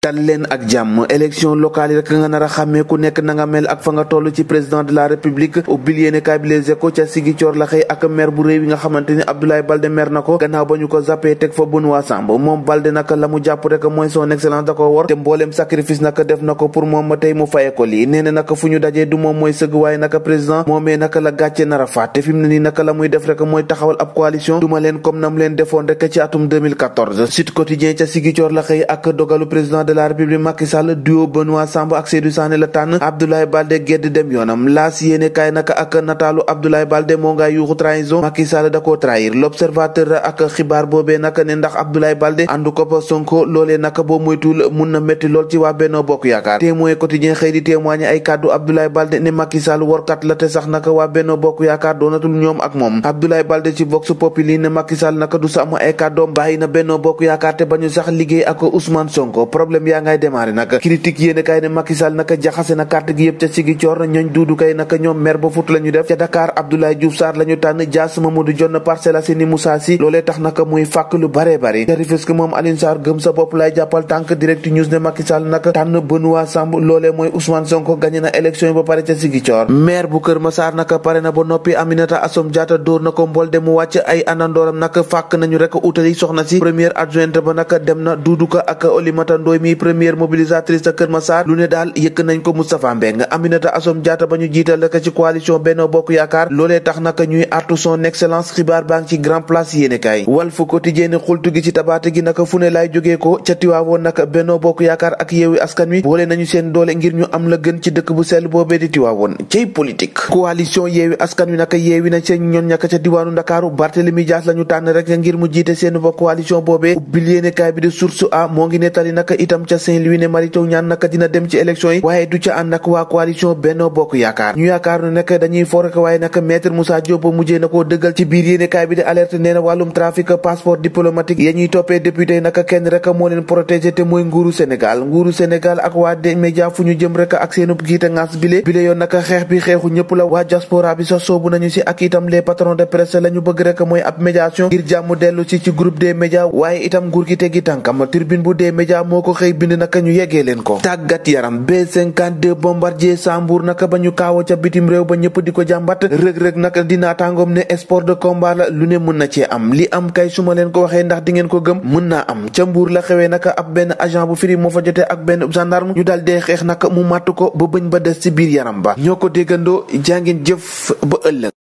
dal leen ak jàmm élection locale yi rek nga nar a xàmmee ku nekk na nga mel ak fa nga toll ci président de la république ubbil yéene kaay bi Les Échos ca Ziguinchor la xëy ak maire bu réew yi nga xamante ni Abdoulaye Baldé maire na ko gannaaw ba ñu ko zappé teg fa Benoît Sambou moom Baldé nag la mu jàpp rek mooy son excellence da ko wor te mbooleem sacrifice nag def na ko pour moom ma tey mu faye ko lii nee na nag fu ñu dajee du moom mooy sëgg waaye nag président moomee nag la gàcce nar a faat te fi mu ne nii nag la muy def rek mooy taxawal ab coalition duma leen comme nam leen defoon rek ci atum 2014 Sud Quotidien ca Ziguinchor la xëy ak dogalu président de la république Macky Sall duo Benoît Sambou ak Seydou Sané la tànn Abdoulaye Baldé gedd dem yoonam laas yéene kaay naka ak nataalu Abdoulaye Baldé moo ngay yuuxu trahison Macky Sall da koo trahir l'observateur ak xibaar boobee naka ne ndax Abdoulaye Baldé àndu ko ba Sonko loolee naka boo moytul mun na métti lool ci waa Benno Bokk Yaakaar Témoin Quotidien xëy di témoigner ay kàddu Abdoulaye Baldé ne Macky Sall workat la te sax naka waa Benno Bokk Yaakaar doonatul ñoom ak moom Abdoulaye Baldé ci Vox Populi ne Macky Sall naka du sàmm ay kàddoom bàyyi na Benno Bokk Yaakaar te bañu sax liggéey ak Ousmane Sonko problème yaa ngay démarré naka critique yéene kay ne Macky Sall naka jaxase na carte gi yëpp ca Ziguinchor ñooñ duudu kay naka ñoom mer ba fut la ñu def ca Dakar Abdoulaye Diouf Sarr la ñu tànn Dias Mamadou Dione Parcelles Assainies Moussa Sy loolee tax naka muy fàkk lu bare bare ca Rufisque moom Alioune Sarr gëm sa bopp lay jàppal tànk Direct News ne Macky Sall naka tànn Benoît Sambou loolee mooy Ousmane Sonko gagné na élection yi ba pare ca Ziguinchor maire bu Kër Massar naka pare na ba noppi Aminata Assome Diatta dóor na ko mbol de mu wàcc ay àndandooram naka fàkk nañu rek utali soxna si première adjointe ba naka dem na Doudou Ka ak Olimata Ndoye mi première mobilisatrice ca Kër Massar lu ne daal yëkk nañ ko Moustapha Mbeng Aminata Assome Diatta ba ñu jiital rek ci coalition Benno Bokk Yaakaar loolee tax naka ñuy artu son excellence xibaar baa ngi ci grand place yéene kaay Walf Quotidien xultu gi ci tabaate gi naka fu ne laay jógee ko ca Tiwaawoon naka Benno Bokk Yaakaar ak Yewwi Askan Wi boole nañu seen doole ngir ñu am la gën ci dëkk bu sell boobee di Tiwaawoon cey politique coalition Yewwi Askan Wi naka yeewi na seen ñoon ñaka ca diwaanu Ndakaaru Barthélémy Dias la ñu tànn rek ngir mu jiite seen ba coalition boobee ubbil yéene kaay bi di Source A moo ngi nettali naka itam ca Saint-Louis ne Mary Teuw Niane naka dina dem ci élection yi waaye du ca ànd ak waa coalition Benno Bokk Yaakaar ñu yaakaar ne nag dañuy for rek waaye nag maître Moussa Diop mujjee na koo dëggal ci biir yéenekaay bi di alerte nee na wàllum trafic passeport diplomatique ya ñuy toppee député yi naka kenn rek moo leen protégé te mooy nguuru Sénégal ak waa des médias fu ñu jëm rek ak seenub giite ngaas bile yoon naka xeex bi xeexu ñëpp la waa diaspora bi sax soobu nañu si ak itam les patrons de presse la ñu bëgg rek mooy ab médiation ngir jàmm dellu ci groupe des médias waaye itam nguur gi teggi tànkam tribune bu des médias moo ko xëy bind naka ñu yeggee leen ko tàggat yaram B52 bombardier Sambour naka ba ñu kaawo ca bitim réew ba ñëpp di ko jàmbat rëg-rëg naka dinaa tàngoom ne sport de combat la lu ne mën na cee am li am kay su ma leen ko waxee ndax di ngeen ko gëm mën naa am ca Mbuur la xewee naka ab benn agent bu firi moo fa jotee ak benn gendarme ñu daal dee xeex naka mu màtt ko ba bëñ ba des ci biir yaram ba ñoo ko déggandoo jàngeen jëf ba ëllëg